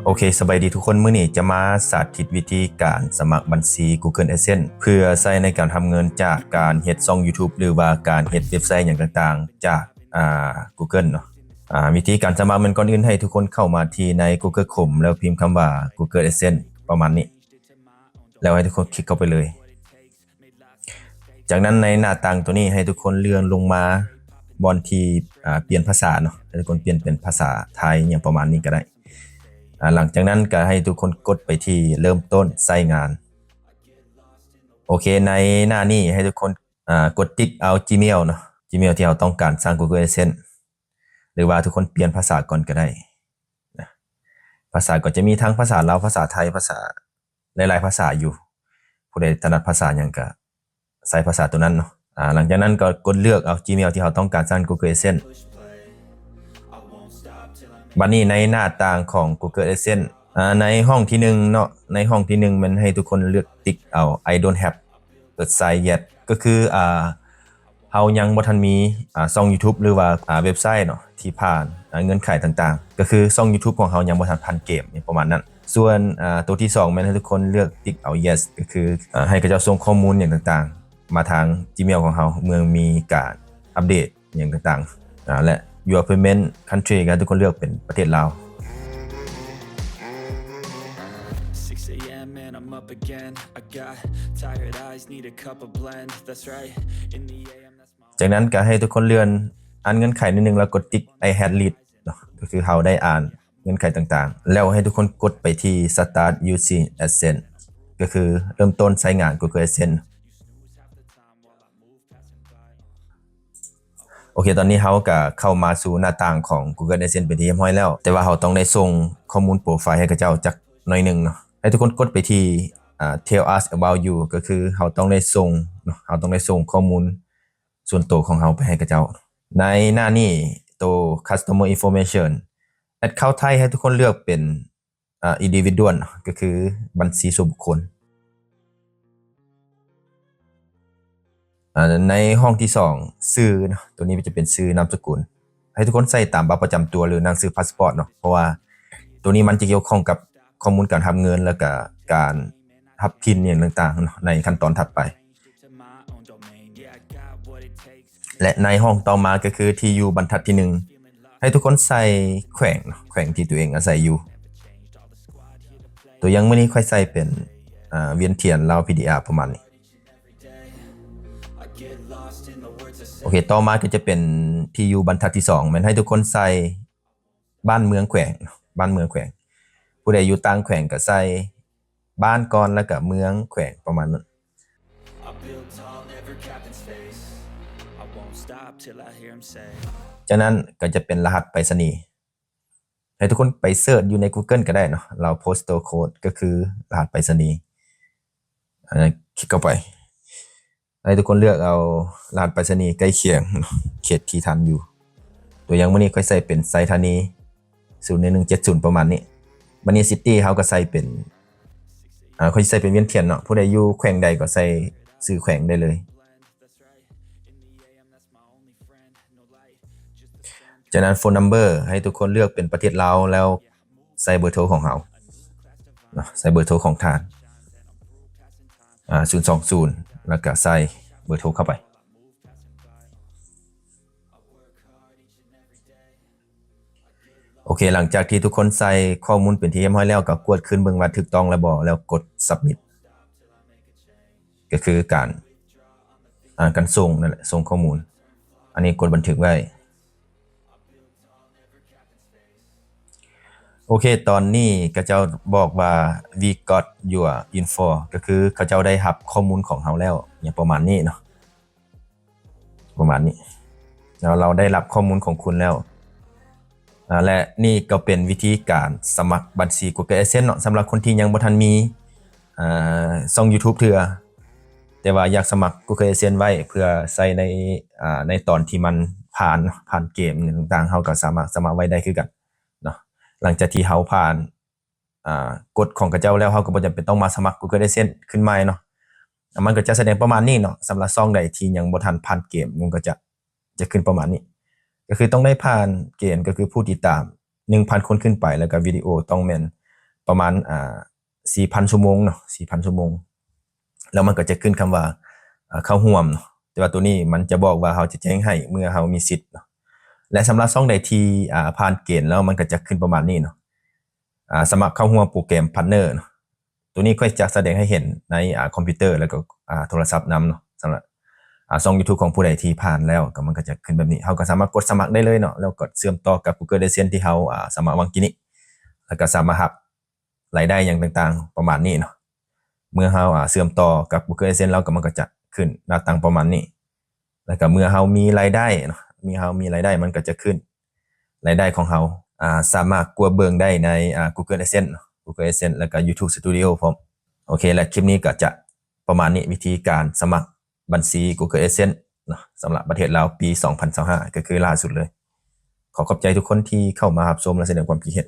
ໂອເຄ ສະບາຍດີທຸກຄົນ, ມື້ນີ້ຈະມາສາທິດວິທີການສະໝັກບັນຊີ Google AdSense ເພື່ອໃຊ້ໃນການຮັບເງິນຈາກການເຮັດຊ່ອງ YouTube ຫຼືວ່າການເຮັດເວັບໄຊຫຍັງຕ່າງໆ ຈາກ ອ່າ Google ເນາະ. ອ່າ ວິທີການສະໝັກແມ່ນກ່ອນອື່ນໃຫ້ທຸກຄົນເຂົ້າມາທີ່ໃນ Google Chrome ແລ້ວພິມຄຳວ່າ Google AdSense ປະມານນີ້ ແລ້ວໃຫ້ທຸກຄົນຄລິກເຂົ້າໄປເລີຍ. ຈາກນັ້ນໃນໜ້າຕ່າງໂຕນີ້ໃຫ້ທຸກຄົນເລື່ອນລົງມາບ່ອນທີ່ ອ່າ ປ່ຽນພາສາເນາະ, ໃຫ້ທຸກຄົນປ່ຽນເປັນພາສາໄທຫຍັງປະມານນີ້ກໍໄດ້. ອ່າ ຫຼັງຈາກນັ້ນກໍໃຫ້ທຸກຄົນກົດໄປທີ່ເລີ່ມຕົ້ນໃຊ້ງານ. ໂອເຄ ໃນໜ້ານີ້ໃຫ້ທຸກຄົນ ອ່າ ກົດຕິກເອົາ Gmail ເນາະ, Gmail ທີ່ເຮົາຕ້ອງການສ້າງ Google AdSense ຫຼືວ່າທຸກຄົນປ່ຽນພາສາກ່ອນກໍໄດ້ນະ. ພາສາກໍຈະມີທັງພາສາລາວ, ພາສາໄທ, ພາສາ ຫຼາຍໆພາສາຢູ່. ຜູ້ໃດຖະໜັດພາສາຫຍັງກະໃສ່ພາສາໂຕນັ້ນເນາະ. ອ່າ ຫຼັງຈາກນັ້ນກໍກົດເລືອກເອົາ Gmail ທີ່ເຮົາຕ້ອງການສ້າງ Google AdSense. ບັດນີ້ໃນໜ້າຕ່າງຂອງ Google AdSense ອ່າ ໃນຫ້ອງທີໜຶ່ງເນາະ, ໃນຫ້ອງທີໜຶ່ງແມ່ນໃຫ້ທຸກຄົນເລືອກຕິກເອົາ I don't have website yet ກໍຄື ອ່າ ເຮົາຍັງບໍ່ທັນມີ ອ່າ ຊ່ອງ YouTube ຫຼືວ່າ ອ່າ ເວັບໄຊເນາະ ທີ່ຜ່ານ ອ່າ ເງື່ອນໄຂຕ່າງໆ, ກໍຄືຊ່ອງ YouTube ຂອງເຮົາຍັງບໍ່ທັນຜ່ານເກນຫຍັງປະມານນັ້ນ. ສ່ວນ ອ່າ ໂຕທີສອງແມ່ນໃຫ້ທຸກຄົນເລືອກຕິກເອົາ Yes ກໍຄື ອ່າ ໃຫ້ເຂົາເຈົ້າສົ່ງຂໍ້ມູນຫຍັງຕ່າງໆ ມາທາງ Gmail ຂອງເຮົາເມື່ອມີການອັບເດດຫຍັງຕ່າງໆ ອ່າ ແລະ Your payment country ກໍໃຫ້ທຸກຄົນເລືອກເປັນປະເທດລາວ. Six a.m. and I'm up again. I got tired eyes, need a cup of blend. That's right. In the a.m. ຈາກນັ້ນກໍໃຫ້ທຸກຄົນເລື່ອນອ່ານເງື່ອນໄຂໜ້ອຍໜຶ່ງ ແລ້ວກົດຕິກ I had read ເນາະ, ກໍຄືເຮົາໄດ້ອ່ານເງື່ອນໄຂຕ່າງໆ ແລ້ວໃຫ້ທຸກຄົນກົດໄປທີ່ Start using AdSense ກໍຄືເລີ່ມຕົ້ນໃຊ້ງານ Google AdSense. ໂອເຄ ຕອນນີ້ເຮົາກໍເຂົ້າມາສູ່ໜ້າຕ່າງຂອງ Google AdSense ເປັນທີ່ຮຽບຮ້ອຍແລ້ວ, ແຕ່ວ່າເຮົາຕ້ອງໄດ້ສົ່ງຂໍ້ມູນໂປຣໄຟໃຫ້ເຂົາເຈົ້າຈັກໜ້ອຍໜຶ່ງເນາະ. ໃຫ້ທຸກຄົນກົດໄປທີ່ ອ່າ Tell us about you ກໍຄືເຮົາຕ້ອງໄດ້ສົ່ງເນາະ, ເຮົາຕ້ອງໄດ້ສົ່ງຂໍ້ມູນ ສ່ວນໂຕຂອງເຮົາໄປໃຫ້ເຂົາເຈົ້າ. ໃນໜ້ານີ້ ໂຕ Customer Information, Account Type ໃຫ້ທຸກຄົນເລືອກເປັນ ອ່າ Individual ກໍຄືບັນຊີສ່ວນບຸກຄົນ. ອ່າ ໃນຫ້ອງທີສອງ ຊື່ເນາະ, ໂຕນີ້ມັນຈະເປັນຊື່ນາມສະກຸນ, ໃຫ້ທຸກຄົນໃສ່ຕາມບັດປະຈຳຕົວ ຫຼື ໜັງສືພາສປອດເນາະ, ເພາະວ່າໂຕນີ້ມັນຈະກ່ຽວຂ້ອງກັບ ຂໍ້ມູນການຮັບເງິນ ແລ້ວກະການຮັບພິນຫຍັງຕ່າງໆເນາະ ໃນຂັ້ນຕອນຖັດໄປ. ແລະ ໃນຫ້ອງຕໍ່ມາກໍຄືທີ່ຢູ່ບັນທັດທີໜຶ່ງ ໃຫ້ທຸກຄົນໃສ່ແຂວງເນາະ, ແຂວງທີ່ຕົວເອງອາໄສຢູ່. ຕົວຢ່າງມື້ນີ້ຂ້ອຍໃສ່ເປັນ ອ່າ ວຽງຈັນ ລາວ PDR ປະມານນີ້. ໂອເຄ ຕໍ່ມາກໍຈະເປັນທີ່ຢູ່ບັນທັດທີສອງ ແມ່ນໃຫ້ທຸກຄົນໃສ່ ບ້ານເມືອງແຂວງ, ບ້ານເມືອງແຂວງ. ຜູ້ໃດຢູ່ຕ່າງແຂວງກໍໃສ່ບ້ານກ່ອນ ແລ້ວກໍເມືອງແຂວງ ປະມານນັ້ນ. ຈາກນັ້ນກໍຈະເປັນລະຫັດໄປສະນີ. ໃຫ້ທຸກຄົນໄປເສີດຢູ່ໃນ Google ກໍໄດ້ເນາະ, ລາວ Postal Code ກໍຄືລະຫັດໄປສະນີ. ຄລິກເຂົ້າໄປ. ໃຫ້ທຸກຄົນເລືອກເອົາລະຫັດໄປສະນີໃກ້ຄຽງເນາະ, ເຂດທີ່ທ່ານຢູ່. ຕົວຢ່າງມື້ນີ້ຂ້ອຍໃສ່ເປັນໄຊທານີ ສູນໜຶ່ງເຈັດສູນ ປະມານນີ້. ບັດນີ້ city ເຮົາກໍໃສ່ເປັນ ອ່າ ຂ້ອຍໃສ່ເປັນວຽງຈັນເນາະ, ຜູ້ໃດຢູ່ແຂວງໃດກໍໃສ່ຊື່ແຂວງໄດ້ເລີຍ. ຈາກນັ້ນ phone number ໃຫ້ທຸກຄົນເລືອກເປັນປະເທດລາວ ແລ້ວໃສ່ເບີໂທຂອງເຮົາເນາະ, ໃສ່ເບີໂທຂອງທ່ານ ອ່າ ສູນສອງສູນ ແລ້ວກະໃສ່ເບີໂທເຂົ້າໄປ. ໂອເຄ ຫຼັງຈາກທີ່ທຸກຄົນໃສ່ຂໍ້ມູນເປັນທີ່ຮຽບຮ້ອຍແລ້ວ ກໍກວດຄືນເບິ່ງວ່າຖືກຕ້ອງແລ້ວບໍ່ ແລ້ວກົດ submit ກໍຄືການ ອ່າ ການສົ່ງນັ້ນແຫຼະ, ສົ່ງຂໍ້ມູນ. ອັນນີ້ກົດບັນທຶກໄວ້. ໂອເຄ ຕອນນີ້ເຂົາເຈົ້າບອກວ່າ we got your info ກໍຄືເຂົາເຈົ້າໄດ້ຮັບຂໍ້ມູນຂອງເຮົາແລ້ວ ຫຍັງປະມານນີ້ເນາະ. ປະມານນີ້ເນາະ, ເຮົາໄດ້ຮັບຂໍ້ມູນຂອງຄຸນແລ້ວ. ອ່າ ແລະ ນີ້ກໍເປັນວິທີການສະໝັກບັນຊີ Google AdSense ເນາະ, ສຳລັບຄົນທີ່ຍັງບໍ່ທັນມີ ອ່າ ຊ່ອງ YouTube ເທື່ອ ແຕ່ວ່າຢາກສະໝັກ Google AdSense ໄວ້ເພື່ອໃຊ້ໃນ ອ່າ ໃນຕອນທີ່ມັນຜ່ານ ຜ່ານເກນຕ່າງໆ ເຮົາກໍສາມາດສະໝັກໄວ້ໄດ້ຄືກັນເນາະ. ຫຼັງຈາກທີ່ເຮົາຜ່ານ ອ່າ ກົດຂອງເຂົາເຈົ້າແລ້ວ ເຮົາກໍບໍ່ຈຳເປັນຕ້ອງມາສະໝັກ Google AdSense ຂຶ້ນໃໝ່ເນາະ. ມັນກໍຈະສະແດງປະມານນີ້ເນາະ, ສຳລັບຊ່ອງໃດທີ່ຍັງບໍ່ທັນຜ່ານເກນ ມັນກໍຈະ ຈະຂຶ້ນປະມານນີ້. ກໍຄືຕ້ອງໄດ້ຜ່ານເກນ ກໍຄືຜູ້ຕິດຕາມໜຶ່ງພັນຄົນຂຶ້ນໄປ, ແລ້ວກໍວິດີໂອຕ້ອງແມ່ນ ປະມານ ອ່າ ສີ່ພັນຊົ່ວໂມງເນາະ ສີ່ພັນຊົ່ວໂມງ ແລ້ວມັນກໍຈະຂຶ້ນຄຳວ່າ ອ່າ ເຂົ້າຮ່ວມເນາະ ແຕ່ວ່າໂຕນີ້ມັນຈະບອກວ່າເຮົາຈະແຈ້ງໃຫ້ເມື່ອເຮົາມີສິດເນາະ ແລະ ສຳລັບຊ່ອງໃດທີ່ ອ່າ ຜ່ານເກນແລ້ວ ມັນກໍຈະຂຶ້ນປະມານນີ້ເນາະ ອ່າ ສະໝັກເຂົ້າຮ່ວມໂປຣແກຣມພາດເນີເນາະ ໂຕນີ້ຂ້ອຍຈະສະແດງໃຫ້ເຫັນໃນ ອ່າ ຄອມພິວເຕີ ແລ້ວກໍ ອ່າ ໂທລະສັບນຳເນາະ ສຳລັບ ອ່າ ຊ່ອງ YouTube ຂອງຜູ້ໃດທີ່ຜ່ານແລ້ວ ກໍມັນກໍຈະຂຶ້ນແບບນີ້ ເຮົາກໍສາມາດກົດສະໝັກໄດ້ເລີຍເນາະ ແລ້ວກໍເຊື່ອມຕໍ່ກັບ Google AdSense ທີ່ເຮົາ ອ່າ ສະໝັກຫວ່າງກີ້ນີ້ ແລ້ວກໍສາມາດຮັບລາຍໄດ້ຫຍັງຕ່າງໆປະມານນີ້ເນາະ ເມື່ອເຮົາ ອ່າ ເຊື່ອມຕໍ່ກັບ Google AdSense ແລ້ວ ກໍມັນກໍຈະຂຶ້ນໜ້າຕັ້ງປະມານນີ້ ແລ້ວກໍເມື່ອເຮົາມີລາຍໄດ້ເນາະ ມີ ເຮົາມີລາຍໄດ້ ມັນກໍຈະຂຶ້ນລາຍໄດ້ຂອງເຮົາ ອ່າ ສາມາດກວດເບິ່ງໄດ້ໃນ ອ່າ Google AdSense ເນາະ Google AdSense ແລ້ວກໍ YouTube Studio ພ້ອມ. ໂອເຄ ແລະ ຄລິບນີ້ກໍຈະປະມານນີ້ ວິທີການສະໝັກບັນຊີ Google AdSense ເນາະ ສຳລັບປະເທດລາວປີສອງພັນຊາວຫ້າ ກໍຄືລ່າສຸດເລີຍ. ຂໍຂອບໃຈທຸກຄົນທີ່ເຂົ້າມາຮັບຊົມ ແລະ ສະແດງຄວາມຄິດເຫັນ.